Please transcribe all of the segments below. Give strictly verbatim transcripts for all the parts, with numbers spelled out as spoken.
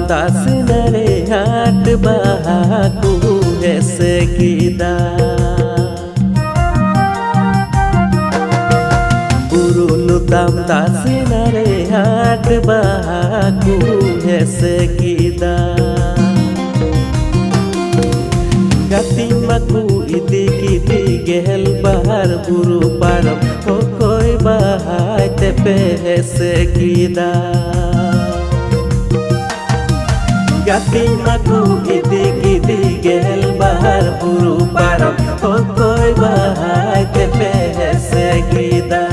ᱛᱟᱥᱱᱟ ᱨᱮ ᱦᱟᱴ ᱵᱟᱦᱟ ᱠᱚ ᱦᱮᱸᱥᱮ ᱠᱮᱫᱟ᱾ ᱵᱩᱨᱩ ᱞᱩᱛᱟᱢ ᱛᱟᱥᱱᱟ ᱨᱮ ᱦᱟᱴ ᱵᱟᱦᱟ ᱠᱚ ᱦᱮᱸᱥᱮ ᱠᱮᱫᱟ᱾ ᱜᱟᱛᱮ ᱢᱟᱠᱚ ᱤᱫᱤ ᱠᱮᱫᱮ ᱜᱮᱞ ᱵᱟᱦᱟᱨ ᱵᱩᱨᱩ ᱯᱟᱨᱚᱢ, ᱚᱠᱚᱭ ᱵᱟᱦᱟᱭ ᱛᱮᱯᱮ ᱦᱮᱸᱥᱮ ᱠᱮᱫᱟ᱾ ᱜᱟᱛᱮ ᱢᱟᱠᱚ ᱤᱫᱤ ᱠᱮᱫᱮ ᱜᱮᱞ ᱵᱟᱦᱟᱨ ᱵᱩᱨᱩ ᱯᱟᱨᱚᱢ, ᱚᱠᱚᱭ ᱵᱟᱦᱟᱭ ᱛᱮᱯᱮ ᱦᱮᱸᱥᱮ ᱠᱮᱫᱟ᱾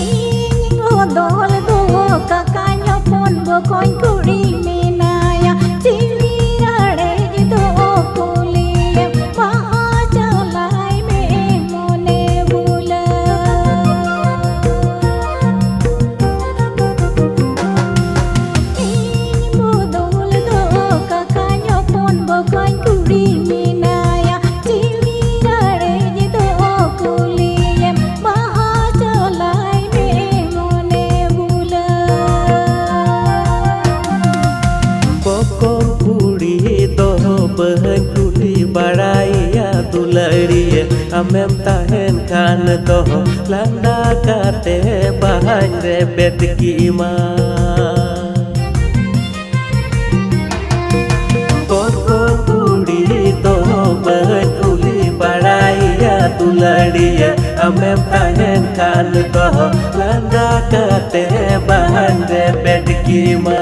ᱤᱧ ᱵᱚᱫᱚᱞ ᱫᱚ ᱠᱟᱠᱟᱧ ᱦᱚᱯᱚᱱ ᱵᱚᱠᱚᱧ ᱠᱩᱲᱤ ᱢᱮᱱᱟᱭᱟ᱾ ᱪᱤᱞᱤ ᱨᱟᱲᱮᱡ ᱫᱚ ᱠᱩᱞᱤᱭᱮᱢ, ᱵᱟᱦᱟ ᱪᱟᱞᱟᱭ ᱢᱮ ᱢᱚᱱᱮ ᱵᱩᱞᱟᱹᱣ᱾ ᱤᱧ ᱵᱚᱫᱚᱞ ᱫᱚ ᱠᱟᱠᱟᱧ ᱦᱚᱯᱚᱱ ᱵᱚᱠᱚᱧ ᱠᱩᱲᱤ ᱢᱮᱱᱟᱭᱟ᱾ ᱪᱤᱞᱤ ᱨᱟᱲᱮᱡ ᱫᱚ ᱠᱩᱞᱤᱭᱮᱢ, ᱵᱟᱦᱟ ᱪᱟᱞᱟᱭ ᱢᱮ ᱢᱚᱱᱮ ᱵᱩᱞᱟᱹᱣ᱾ ᱵᱚᱠᱚᱧ ᱠᱩᱲᱤ ᱫᱚ ᱵᱟᱹᱧ ᱠᱩᱞᱤ ᱵᱟᱲᱟᱭᱮᱭᱟ ᱫᱩᱞᱟᱹᱲᱤᱭᱟᱹ, ᱟᱢᱮᱢ ᱛᱟᱦᱮᱱ ᱠᱷᱟᱱ ᱫᱚ ᱞᱟᱸᱫᱟ ᱠᱟᱛᱮ ᱵᱟᱦᱟᱧ ᱨᱮᱵᱮᱫ ᱠᱮᱢᱟ᱾ ᱵᱚᱠᱚᱧ ᱠᱩᱲᱤ ᱫᱚ ᱵᱟᱹᱧ ᱠᱩᱞᱤ ᱵᱟᱲᱟᱭᱮᱭᱟ ᱫᱩᱞᱟᱹᱲᱤᱭᱟᱹ, ᱟᱢᱮᱢ ᱛᱟᱦᱮᱱ ᱠᱷᱟᱱ ᱫᱚ ᱞᱟᱸᱫᱟ ᱠᱟᱛᱮ ᱵᱟᱦᱟᱧ ᱨᱮᱵᱮᱫ ᱠᱮᱢᱟ᱾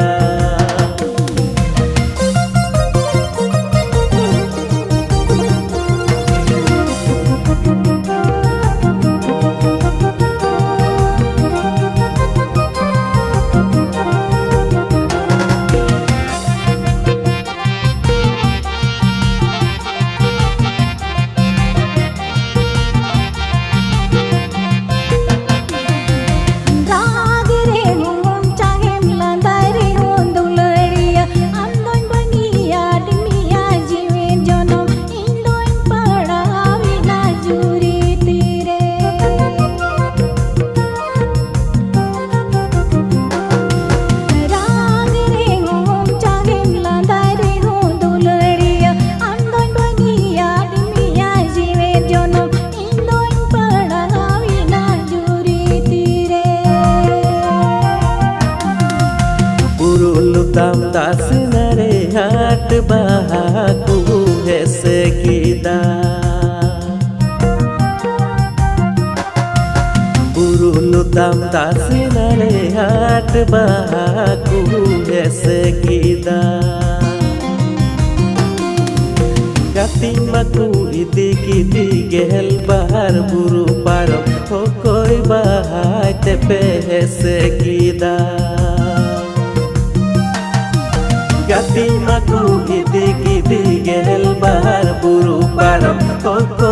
ᱵᱟᱦᱟ ᱠᱚ ᱦᱮᱸᱥᱮ ᱠᱮᱫᱟ᱾ ᱜᱟᱛᱮᱧ ᱢᱟᱠᱚ ᱤᱫᱤ ᱠᱮᱫᱮ ᱜᱮᱞ ᱵᱟᱦᱟᱨ ᱵᱩᱨᱩ ᱯᱟᱨᱚᱢ, ᱚᱠᱚᱭ ᱵᱟᱦᱟᱭ ᱛᱮᱯᱮ ᱦᱮᱸᱥᱮ ᱠᱮᱫᱟ᱾ ᱜᱟᱛᱮᱧ ᱢᱟᱠᱚ ᱤᱫᱤ ᱠᱮᱫᱮ ᱜᱮᱞ ᱵᱟᱦᱟᱨ ᱵᱩᱨᱩ ᱯᱟᱨᱚᱢ, ᱚᱠᱚᱭ